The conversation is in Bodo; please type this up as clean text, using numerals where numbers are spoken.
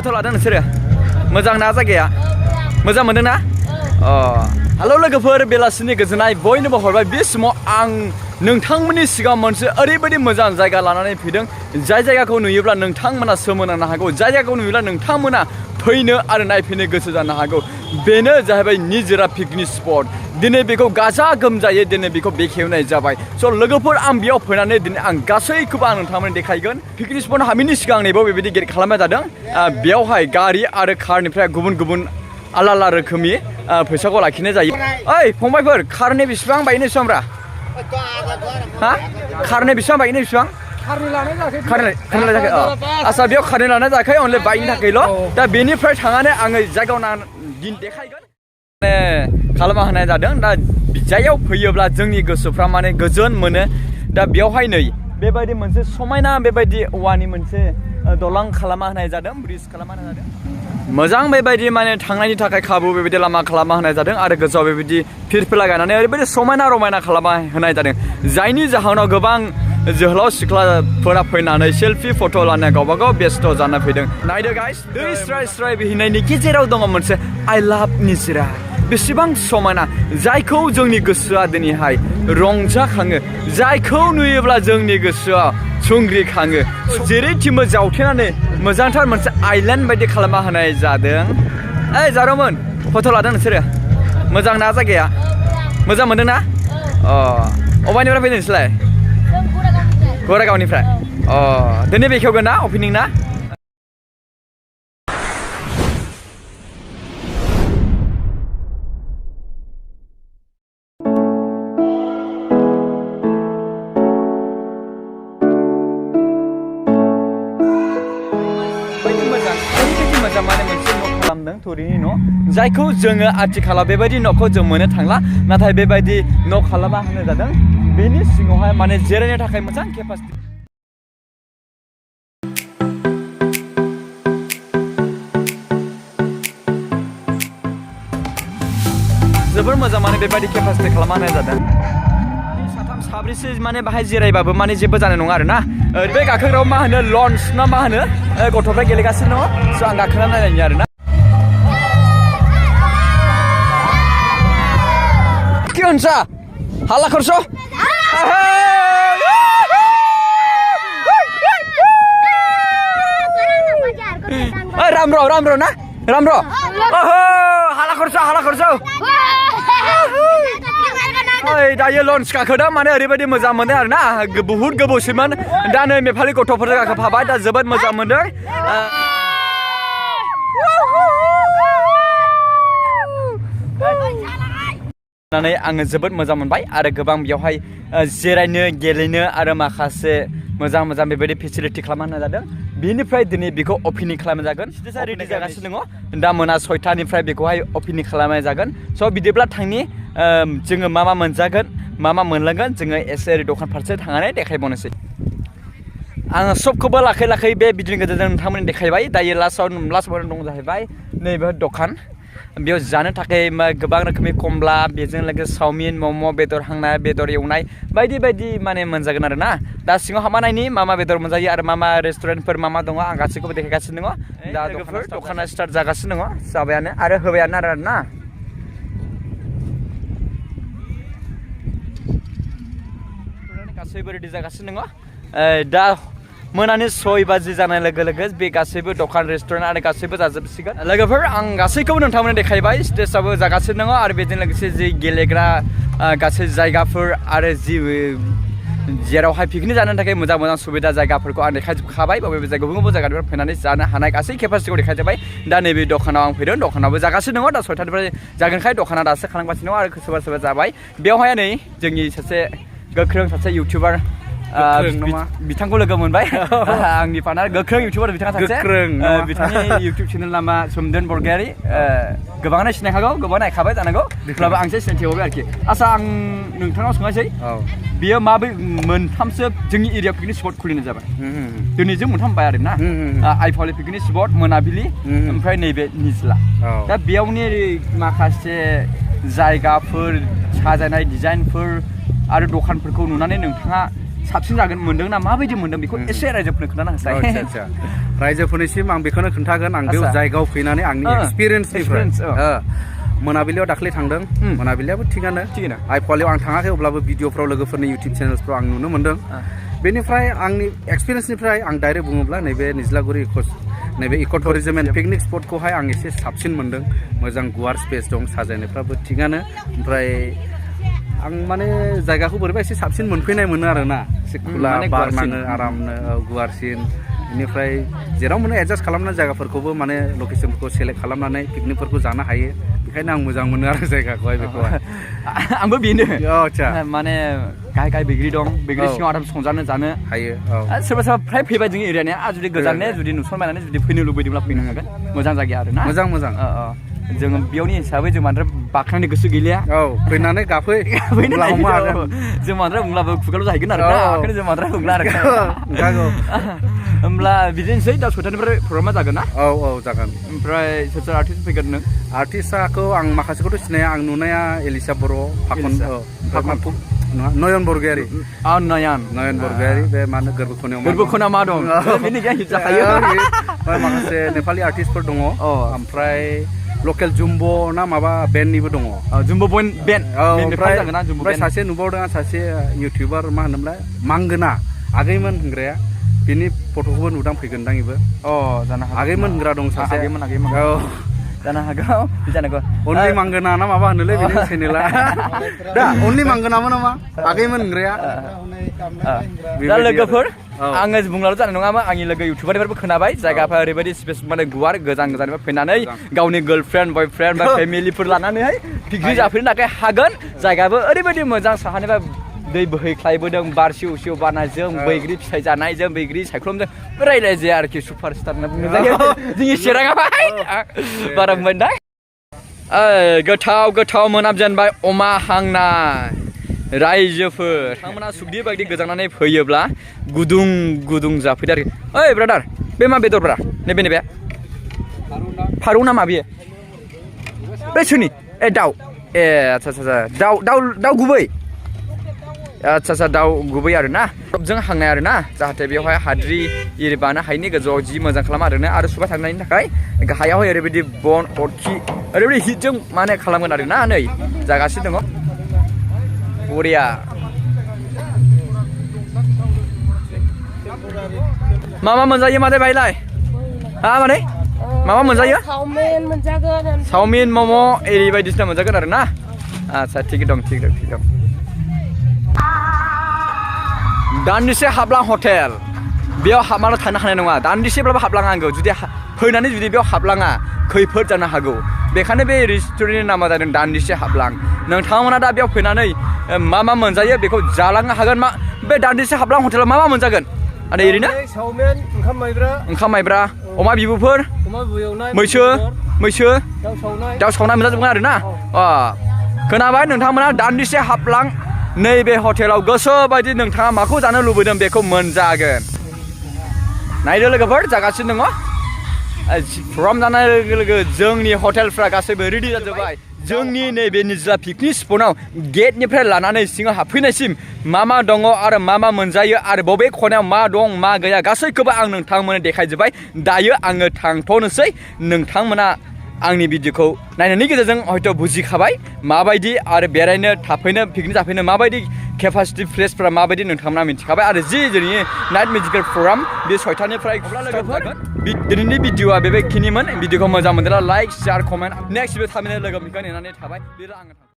फट' लादों नोंसोरो मोजां ना जायगाया मोजां मोनदों ना हेलौ लोगोफोर बेलासिनि गोजोननाय बयनोबो हरबाय बे समाव आं नोंथांमोननि सिगाङाव मोनसे ओरैबायदि मोजां जायगा लानानै फैदों जाय जायगाखौ नुयोब्ला नोंथांमोना सोमोनांनो हागौ जाय जायगाखौ नुयोब्ला नोंथांमोना फैनो आरो नायफैनो गोसो जानो हागौ बेनो जाहैबाय निजोरा पिकनिक स्पट दिनै बेखौ गाजा गोमजायै दिनै बेखौ बेखेवनाय जाबाय स' लोगोफोर आं बेयाव फैनानै दिनै आं गासैखौबो आं नोंथांमोननो देखायगोन पिकनिक स्पट हाबैनि सिगां नैबो बेबायदि गेट खालामनाय जादों बेयावहाय गारि आरो कारनिफ्राय गुबुन गुबुन आलदा आलदा रोखोमनि फैसाखौ लाखिनाय जायो ओइ फंबायफोर कारनि बेसेबां बायनो बेसेबांब्रा हा कारनि बेसेबां बायनो बेसेबां खारनि लानाय जायाखै आसा बेयाव खारनि लानाय जायाखै अनलि बाइकनि थाखायल' दा बेनिफ्राय थांनानै आङो जायगायाव दिन देखायगोन खालामना होनाय जादों दा जायगायाव फैयोब्ला जोंनि गोसोफ्रा माने गोजोन मोनो दा बेयावहाय नै बेबायदि मोनसे समायना बेबायदि औवानि मोनसे दलां खालामना होनाय जादों ब्रिज खालामना होनाय जादों मोजां बेबायदि माने थांनायनि थाखाय खाबु बेबायदि लामा खालामना होनाय जादों आरो गोजौआव बेबायदि फिरफिला गायनानै ओरैबायदि समायना रमायना खालामना होनाय जादों जायनि जाहोनाव गोबां जोहोलाव सिख्लाफोरा फैनानै सेल्फि फट' लानो गावबा गाव बेस्थ' जाना फैदों नायदो गाइस दै स्राय स्राय बोहैनायनि गेजेराव दङ मोनसे आइ लाभ निजोरा बेसेबां समायना जायखौ जोंनि गोसोआ दिनैहाय रंजाखाङो जायखौ नुयोब्ला जोंनि गोसोआ सुंग्रिखाङो जेरैथिंबो जावथेनानै मोजांथार मोनसे आइलेन्ड बायदि खालामना होनाय जादों ओइ जारौमोन फट' लादों नोंसोरो मोजां ना जायगाया मोजां मोनदों ना अबेनिफ्राय फैदों नोंसोरलाय गरागावनिफ्राय दिनै बेखेवगोन ना अपेनिं ना माने मोनसे न' खालामदों थुरिनि न' जायखौ जोङो आथिखालाव बेबायदि न'खौ जों मोननो थांला नाथाय बेबायदि न' खालामना होनाय जादों बेनि सिङावहाय माने जिरायनो थाखाय मोजां केपासिटि जोबोर मोजां माने बेबायदि केपासिटि खालामना होनाय जादों साथाम साब्रैसो माने बाहाय जिरायबाबो माने जेबो जानाय नङा आरोना बे गाखोग्रायाव मा होनो लन्च ना मा होनो गथ'फ्रा गेलेगासिनो दङ स' आं गाखोना नायनायनि आरोना কি হনছা হাল্লা করছো রামর না রামর হাল্লা করছো दायो लन्च गाखोदों माने ओरैबायदि मोजां मोनदों आरोना बुहुत गोबावसैमोन दा नै नेपालि गथ'फोरजों गाखोफाबाय दा जोबोद मोजां मोनदों आङो जोबोद मोजां मोनबाय आरो गोबां बेयावहाय जिरायनो गेलेनो आरो माखासे मोजां मोजां बेबायदि फेसिलिटि खालामना होनाय जादों बेनिफ्राय दिनै बेखौ अपेनिं खालामनाय जागोन रेडि जागासिनो दङ दा मोना 6टानिफ्राय बेखौहाय अपेनिं खालामनाय जागोन स' बिदिब्ला थांनि जोङो मा मा मोनजागोन मा मा मोनलांगोन जोङो एसे ओरै दखान फारसे थांनानै देखायबावनोसै आङो सबखौबो लाखै लाखै बे भिडिअनि गेजेरजों नोंथांमोननो देखायबाय दायो लास्टआव दं जाहैबाय नैबे दखान बेयाव जानो थाखाय गोबां रोखोमनि कमला बेजों लोगोसे चाउमिन मम' बेदर हांनाय बेदर एवनाय बायदि बायदि माने मोनजागोन आरोना दा सिङाव हाबनायनि मा मा बेदर मोनजायो आरो मा मा रेस्टुरेन्टफोर मा मा दङ आं गासैखौबो देखायगासिनो दङ दा दखाना स्टार्ट जागासिनो दङ जाबायानो आरो होबायानो आरोना गासैबो रेडि जागासिनो दङ दा मोनानि 6 बाजि जानाय लोगो लोगो बे गासैबो दखान रेस्टुरेन्ट आरो गासैबो जाजोबसिगोन लोगोफोर आं गासैखौबो नोंथांमोननो देखायबाय स्टेजआबो जागासिनो दङ आरो बेजों लोगोसे जि गेलेग्रा गासै जायगाफोर आरो जि जेरावहाय पिकनिक जानो थाखाय मोजां मोजां सुबिदा जायगाफोरखौ आं देखायजोबखाबाय बबे गुबुन गुबुन जायगानिफ्राय फैनानै जानो हानाय गासै केपासिटिखौ देखायजोबबाय दा नैबे दखानाव आं फैदों दखानाबो जागासिनो दङ दा 6टानिफ्राय जागोनखाय दखाना दासो खालामगासिनो दङ आरो सोरबा सोरबा जाबाय बेवहाय नै जोंनि सासे गोख्रों सासे इउटिउबार बिथांखौ लोगो मोनबाय आंनि पार्टनार गोख्रों इउटिउबार बिथाङा सासे बिथांनि इउटिउब चेनेल नामा सोमदोन बरगयारी गोबाङानो सिनायखागौ गोबां नायखाबाय जानांगौ अब्लाबो आंसो सिनायथि होबाय आरोखि आसा आं नोंथांनाव सोंनोसै बियो माबे मोनथामसो जोंनि एरियायाव पिकनिक स्पट खुलिनाय जाबाय दिनैजों मोनथाम बाय आरोना आइफावलि पिकनिक स्पट मोनाबिलि ओमफ्राय नैबे निजला दा बेयावनि माखासे जायगाफोर साजायनाय डिजाइनफोर आरो दखानफोरखौ नुनानै नोंथाङा साबसिन जागोन मोनदों ना माबायदि मोनदों बेखौ एसे रायजोफोरनो खोन्थाना होसाय आदसा रायजोफोरनिसिम आं बेखौनो खोन्थागोन आं बेयाव जायगायाव फैनानै आंनि एक्सपिरियेन्सनिफ्राय मोनाबिलियाव दाख्लै थांदों मोनाबिलियाबो थिगानो आइफवालियाव आं थाङाखै अब्लाबो भिडिअफ्राव लोगोफोरनि इउटुब चेनेल्सफ्राव आं नुनो मोन्दों बेनिफ्राय आंनि एक्सपिरियेन्सनिफ्राय आं डाइरेक्ट बुङोब्ला नैबे निज्लागुरि नैबे इक' टुरिजम एन्ड पिकनिक स्पटखौहाय आं एसे साबसिन मोन्दों मोजां गुवार स्पेस दं साजायनायफ्राबो थिगानो ओमफ्राय आं माने जायगाखौ बोरैबा एसे साबसिन मोनफैनाय मोनो आरोना एसे खुला बार नाङो आरामनो गुवारसिन बेनिफ्राय जेराव मोनो एडजास्ट खालामनानै जायगाफोरखौबो माने लकेसनफोरखौ सेलेक्ट खालामनानै पिकनिकफोरखौ जानो हायो बेखायनो आं मोजां मोनो आरो जायगाखौहाय बेखौहाय आंबो बेनो आदसा माने गाहाय गाहाय बैग्रि दं बैग्रि सिङाव आराम संजानो जानो हायो सोरबा सोरबा फ्राय फैबाय जोंनि एरियानिया जुदि गोजानने जुदि नुसनबायनानै जुदि फैनो लुबैदोंब्ला फैनो हागोन मोजां जायगा आरो ना मोजां जोङो बेयावनि हिसाबै जों बांद्राय बाख्नायनो गोसो गैलिया फैनानै गाफै जों बांद्राय बुंब्लाबो खुगाल' जाहैगोन आरो ओंखायनो जों बांद्राय बुंला आरो होमब्ला बिदिनोसै दा 6थानिफ्राय प्रग्रामा जागोन ना जागोन ओमफ्राय सोर आर्टिस्ट फैगोन नों आर्टिस्टखौ आं माखासेखौथ' सिनाया आं नुनाया एलिसा बर' नयन बरगयारि नयन बरगयारि बे मा होनो गोरबोखनायाव मा दं बेनि गियान जाखायो माखासे नेपालि आर्टिस्टफोर दङ ओमफ्राय लकेल जुम्ब ना माबा बेन्डनिबो दङ जुम्ब बेन्ड ओमफ्राय सासे नुबावदों आं सासे इउटिउबार मा होनोमोनलाय मांगोना आगैमोन होनग्राया बिनि फट'खौबो नुदां फैगोनदां इबो जानो हागौ आगैमोन होनग्रा दं सासे जानो हागौ जानांगौ अनलि मांगोना ना माबा होनोलै बिनि चेनेला दा अनलि मांगोनामोन नामा आगैमोन होनग्राया दा लोगोफोर आङो बुंलाल' जानाय नङामोन आंनि लोगो इउटुबारनिफ्रायबो खोनाबाय जायगाफ्रा ओरैबायदि स्पेस माने गुवार गोजाननिफ्राय फैनानै गावनि गार्लफ्रेन्ड बयफ्रेन्ड बा फेमिलिफोर लानानैहाय पिकनिक जाफैनो थाखाय हागोन जायगायाबो ओरैबायदि मोजां साहानिफ्राय दै बोहैख्लायबोदों बार सिउ सिउ बारनायजों बैग्रि फिथाइ जानायजों बैग्रि सायख्लुमजों रायलायजाया आरोखि सुपारस्टार होनना बुंनाय जायो जोंनि चिराङावहाय बारा मोनबाय गोथाव मोनामजेनबाय अमा हांनाय रायजोफोर बिथांमोना सुगदि बायदि गोजांनानै फैयोब्ला गुदुं जाफैदो आरोखि ओइ ब्रादार बे मा बेदरब्रा नैबे फारौ ना मा बेयो बे सोरनि दाउ आच्छा दाउ गुबै आच्छा दाउ गुबै आरो ना जों हांनाय आरो ना जाहाथे बेवहाय हाद्रि इरि बानो हायिनि गोजौआव जि मोजां खालामा आरो ना आरो सुबाय थांनायनि थाखाय गाहायावहाय ओरैबायदि बन अरखि ओरैबायदि हिटजों माने खालामगोन आरो ना नै जागासिनो दङ बरिया मा मोनजायो मादै बायलाय मादै मा मोनजायो चावमिन मम' एरि बायदिसिना मोनजागोन आरो ना आच्छा थिग दं दान्दिसे हाबलां हटेल बेयाव हाबनानै थानो हानाय नङा दान्दिसेब्लाबो हाबलांनांगौ जुदि फैनानै जुदि बेयाव हाबलाङा खैफोद जानो हागौ बेखायनो बे रेस्टुरेन्टनि नामा जादों दान्दिसे हाबलां नोंथांमोना दा बेयाव फैनानै मा मोनजायो बेखौ जालांनो हागोन बे दान्दिसे हाबलां हटेलाव मा मोनजागोन आरो ओरैनो चावमिन ओंखाम माइब्रा अमा बिबुफोर मैसो दाउ सावनाय मोनजाजोबगोन आरो ना खोनाबाय नोंथांमोना दान्दिसे हाबलां नैबे हटेलाव गोसो बायदि नोंथाङा माखौ जानो लुबैदों बेखौ मोनजागोन नायदो लोगोफोर जागासिनो दङ प्रग्राम जानाय लोगो जोंनि हटेलफ्रा गासैबो रेडि जाजोब्बाय जोंनि नैबे निज्ला पिकनिक स्पटआव गेटनिफ्राय लानानै सिङाव हाबफैनायसिम मा दङ आरो मा मोनजायो आरो बबे खनायाव मा दं मा गैया गासैखौबो आं नोंथांमोननो देखायजोब्बाय दायो आङो थांथ'नोसै नोंथांमोना आंनि भिडिअखौ नायनायनि गेजेरजों हयथ' बुजिखाबाय माबायदि आरो बेरायनो थाफैनो पिकनिक जाफैनो माबायदि केपासिटि प्लेसफोरा माबायदि नोंथांमोना मिथिखाबाय आरो जोंनि नाइट मिउजिकेल प्रग्राम बे 6थानिफ्राय दिनैनि भिडिअआ बेखिनिमोन भिडिअखौ मोजां मोनदोंब्ला like share comment next video थाबैनो लोगो मोनगोन होननानै थाबाय